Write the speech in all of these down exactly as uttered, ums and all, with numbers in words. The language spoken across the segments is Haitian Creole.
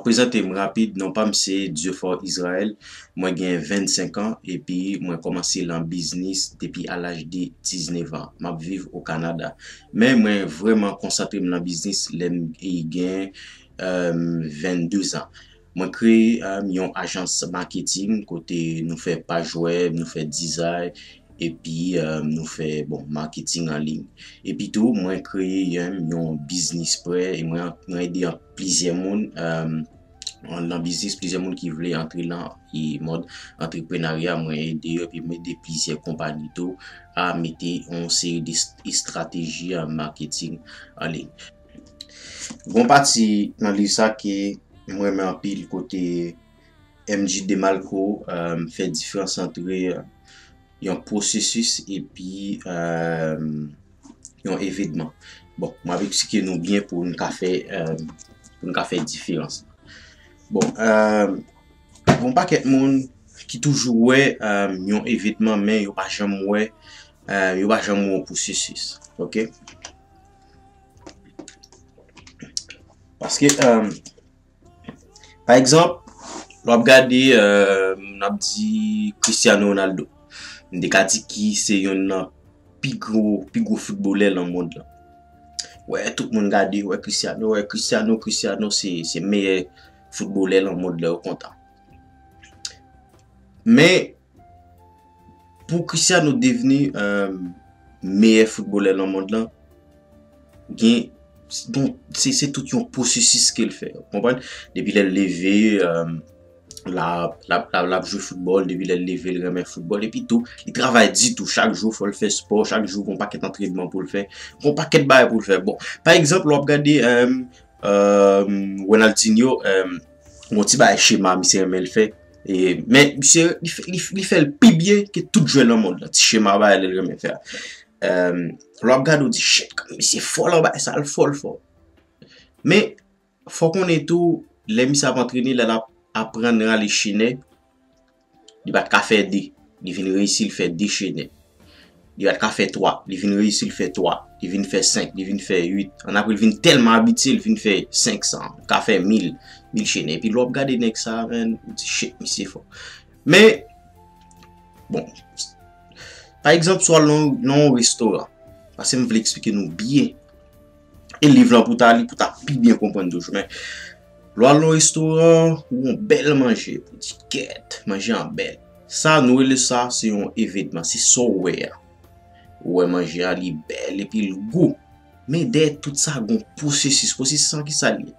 Prezante m rapid, non pa m se Dieufor Israël. Mwen gen vennsenk an epi mwen kòmanse lan biznis depi a laj de diznèf an. M ap viv o Kanada. Men mwen vrèman konsantre m lan biznis lè m e gen, e, vennde zan. Mwen kreye, e, yon ajans maketing kote nou fè paj wèb, nou fè dizay, epi, e, nou fè, bon, maketing an liy. Epi tou, mwen kreye yon, yon biznis prè e mwen, mwen ede an plizyè moun, e, lan biznis, plizyè moun ki vle antre lan e mòd antreprenarya, mwen ede yo, epi mwen ede plizyè konpani tou a mete yon seri de est-, estrateji, e, maketing an liy. Gon pati nan liv sa ke mwen renmen anpil kote M J Demarco, e, fè diferans antre, e, yon pwosesis epi, e, yon evenman. Bon, mwen ap eksplike nou byen pou n ka fè, e, pou n ka fè diferans. Bon, e, gon pakèt moun ki toujou wè, e, yon evenman, men yo pa janm wè, e, yo pa janm wè yon pwosesis. Oke? Paske, e, pa egzanp, lè w ap gade, e, n ap di Cristiano Ronaldo. M te ka di ki se yonn nan pi gwo, pi gwo foutbolè lan mond lan. Wè, tout moun gade, wè Cristiano, wè Cristiano, Cristiano se, se meyè foutbolè lan mond lan, yo kontan. Men, pou Cristiano devni, e, meyè foutbolè lan mond lan, gen, bon, se, se tout yon pwosesis ke l fè. Ou konprann? Depi lè l leve, e, l ap, l ap, l ap, l ap jwe foutbòl, depi lè l leve, l renmen foutbòl, epi tou, li travay di tou, chak jou, fò l fè spò, chak jou, gon pakèt antrènman pou l fè, gon pakèt bagay pou l fè. Bon, pa egzanp, lè w ap gade, e, e, Ronaldinho, e, gon ti bagay chema, misye renmen l fè. E, men, misye, li fè, li, li fè l pi byen ke tout jwè nan mond lan, ti chema bagay li renmen fè a. E, lè w ap gade, w di, shit, misye fò lan bagay sa, l fò, l fò. Men, fò konnen tou, lè misye ap antrene, lè l ap aprann rale chenè, li pa t ka fè de. Li vin reyisi, l fè de chenè. Li pa t ka fè twa. Li vin reyisi, l fè twa. Li vin fè senk, li vin fè uit. Annapre, l vin tèlman abitye, l vin fè senk san, l ka fè mil, mil chenè. Epi lè w ap gade nèg sa a, menn, ou di, shit, misye fò. Men, bon, pa egzanp, si w al nan, nan yon restoran, paske m vle eksplike nou byen. E liv lan pou ta li, pou ta pi byen konprann toujou. Men, lè w al nan yon restoran, ou yon bèl manje, pou di, kèt, manje an bèl. Sa, nou rele sa, se yon evenman, se sa w wè a. Ou wè manje a, li bèl, epi l gou. Men dèyè tout sa, gon pwosesis. Pwosesis lan, ki sa l ye?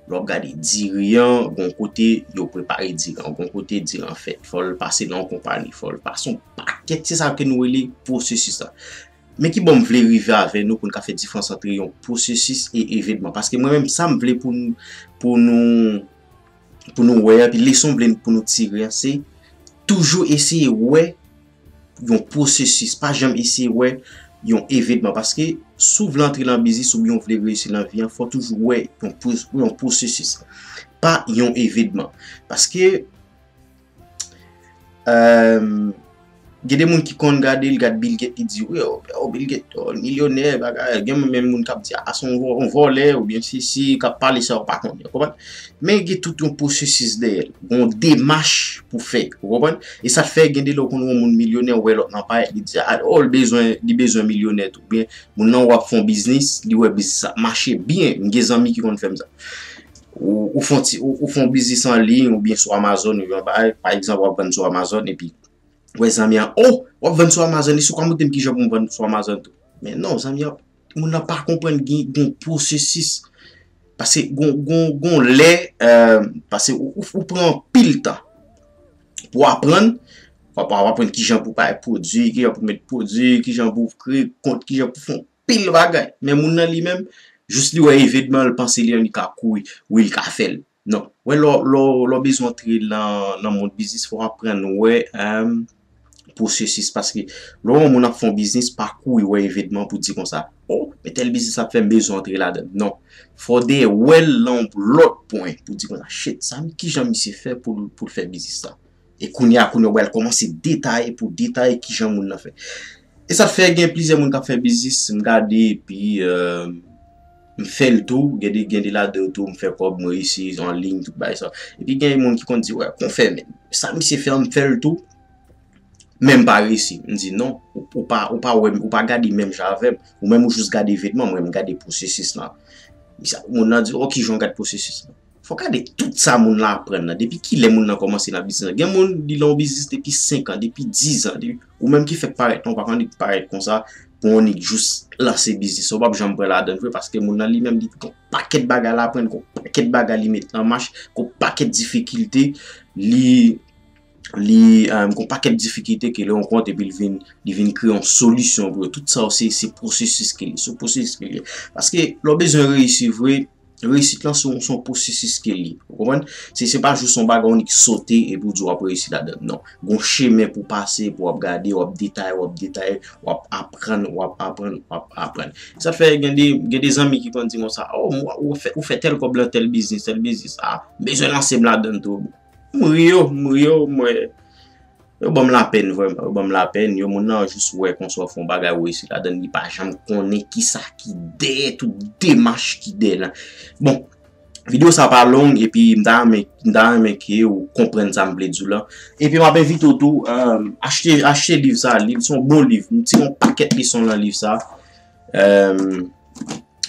Lè w ap gade diri an, gon kote yo prepare diri an, gon kote diri an fèt. Fò l pase nan yon konpani, fò l pase yon pakèt, se sa ke nou rele pwosesis la. Men ki bò m vle rive avè nou pou n ka fè diferans antre yon pwosesis e evenman. Paske mwen menm, sa m vle pou n, pou nou, pou nou wè, epi leson m vle pou nou tire a, se toujou eseye wè yon pwosesis, pa janm eseye wè yon evenman. Paske si w vle antre nan biznis oubyen w vle reyisi nan vi an, fò toujou wè yon pwo-, yon pwosesis, pa yon evenman. Paske, e, gen de moun ki konn gade, l gad Bill Gates, li di, wi, o, o, Bill Gates, o, milyonè, bagay. Gen menm moun k ap di, a, se yon vò-, yon vòlè, oubyen sesi, k ap pale sa yo pa konnen, w konprann? Men gen tout yon pwosesis dèyè l, gen yon demach pou fè, w konprann? E sa fè gen de lè w konn wè yon moun milyonè, w wè lòt lan parèt, li di, a, o, l bezwen, li bezwen milyonè tou. Oubyen moun nan wè ap fè yon biznis, li wè biznis la ap mache byen. M gen zanmi ki konn fè m sa. Ou, ou fè yon ti, ou, ou fè yon biznis an liy, oubyen sou Amazon, oubyen yon bagay, pa egzanp, w ap vann sou Amazon, epi, wè zanmi an, o, w ap vann sou Amazon, li sou ka montre m kijan pou m vann sou Amazon tou. Men non, zanmi an, moun nan pa konprann gen, gen pwosesis. Paske gon, gon, gon lè, e, paske ou, ou, ou pran anpil tan pou aprann, w ap, w ap aprann kijan pou bay pwodui, kijan pou met pwodui, kijan pou kreye kont, kijan pou fè yon pil bagay. Men moun nan li menm, jis li wè evenman, l panse li menm li ka kouri, wi, l ka fè l. Non. Wè, lè, lè, lè w bezwen antre nan, nan mond biznis, fò w aprann wè, e, pwosesis. Paske lè yon moun ap fè yon biznis, pa kouri wè evenman pou di konsa, o, men tèl biznis ap fè m bezwen antre ladan l. Non. Fò w dèyè wè l nan yon lòt pwen pou di konsa, shit, sa, kijan misye fè pou, pou l fè biznis sa? E kounye a, kounye a, w pral kòmanse detaye pou detaye kijan moun nan fè. E sa fè gen plizyè moun k ap fè biznis, m gade, epi, e, M fè l tou, gen de, gen de ladan yo tou, m fè kòb, m reyisi, an liy, tout bagay sa. Epi gen moun ki konn di, wè, kon fè menm. Sa misye fè an, m fè l tou, men m pa reyisi. M di, non, ou, ou pa, ou pa wè m, ou pa gade menm jan avè m. Ou menm ou jis gade vètman, mwen m gade pwosesis lan. Misye, moun nan di, o, kijan w gad pwosesis lan? Fò w gade tout sa moun lan aprann nan. Depi kilè moun nan kòmanse nan biznis lan? Gen moun, li lan yon biznis depi senk an, depi diz an, depi, ou menm ki fèk parèt lan, ou pa konn li parèt konsa, pou yon nèg jis lanse biznis, ou p ap janm pran ladan l vre, paske moun nan li menm, li gon pakèt bagay l aprann, gon pakèt bagay li met an mach, gon pakèt difikilte, li, li, um, gon pakèt difikilte ke li rankontre, epi l vin, li vin kreye yon solisyon pou yo. Tout sa yo, se, se pwosesis ke li, se pwosesis ke li. Paske, lè w bezwen reyisi vre, reyisit lan se yon, se yon pwosesis ke li. Ou konprann? Se, se pa jis yon bagay ou nik sote epi w di w ap reyisi ladan l. Non. Gon chemen pou w pase, pou w ap gade, w ap detaye, w ap detaye, w ap aprann, w ap aprann, w ap aprann. Sa fè gen de, gen de zanmi ki konn di konsa, o, ou fè, ou fè tèl kòb lan tèl biznis, tèl biznis, a, m bezwen lanse m ladan l tou. M ri yo, m ri yo, m wè. Yo ban m lapèn vrèman, yo ban m lapèn, yo moun nan jis wè konsa w fè yon bagay ou reyisi ladan l, li pa janm konnen kisa ki dèyè tout demach ki dèyè la. Bon, videyo sa pa long, epi m ta renmen, m ta renmen ke ou konprann sa m vle di w lan. Epi m ap envite w tou, um, achte, achte liv sa, li se yon bon liv. M tire yon pakèt leson lan liv sa. Um,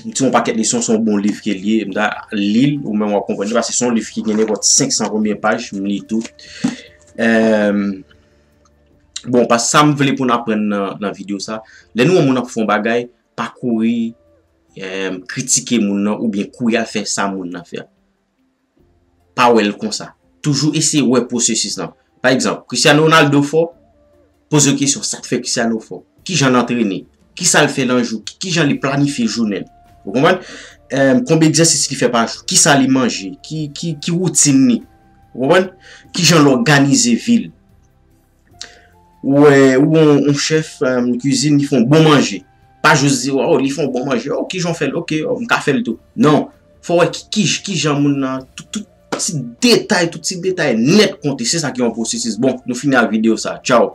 M tire yon pakèt leson, se yon bon liv ke l ye. M ta li l, ou menm w ap konprann li, paske se yon liv ki gen nenpòt senk san konbyen paj, m li tout. Em, bon, paske sa m vle pou n aprann nan, nan videyo sa, lè nou wè yon moun ap fè yon bagay, pa kouri, em, kritike moun nan oubyen kouri al fè sa moun nan fè a. Pa wè l konsa. Toujou eseye wè pwosesis lan. Pa egzanp, Cristiano Ronaldo fò, poze w kesyon, sa k fè Cristiano fò? Kijan l antrene? Kisa l fè nan jou? Ki, kijan li planifye jounen l? Ou konprann? Em, konbyen egzèsis li fè pa jou? Kisa li manje? Ki, ki, ki woutin li? Ou konprann? Kijan l òganize vi l? Ou wè, ou yon, yon chèf, em, kwizin, li fè yon bon manje. Pa jis di, o, li fè yon bon manje. O, kijan w fè l? Oke, o, m ka fè l tou. Non. Fò w wè ki, ki, kijan moun nan, tout, tout ti detay, tout ti detay nèt konte. Se sa ki yon pwosesis. Bon, nou fini ak videyo sa. Tchaw.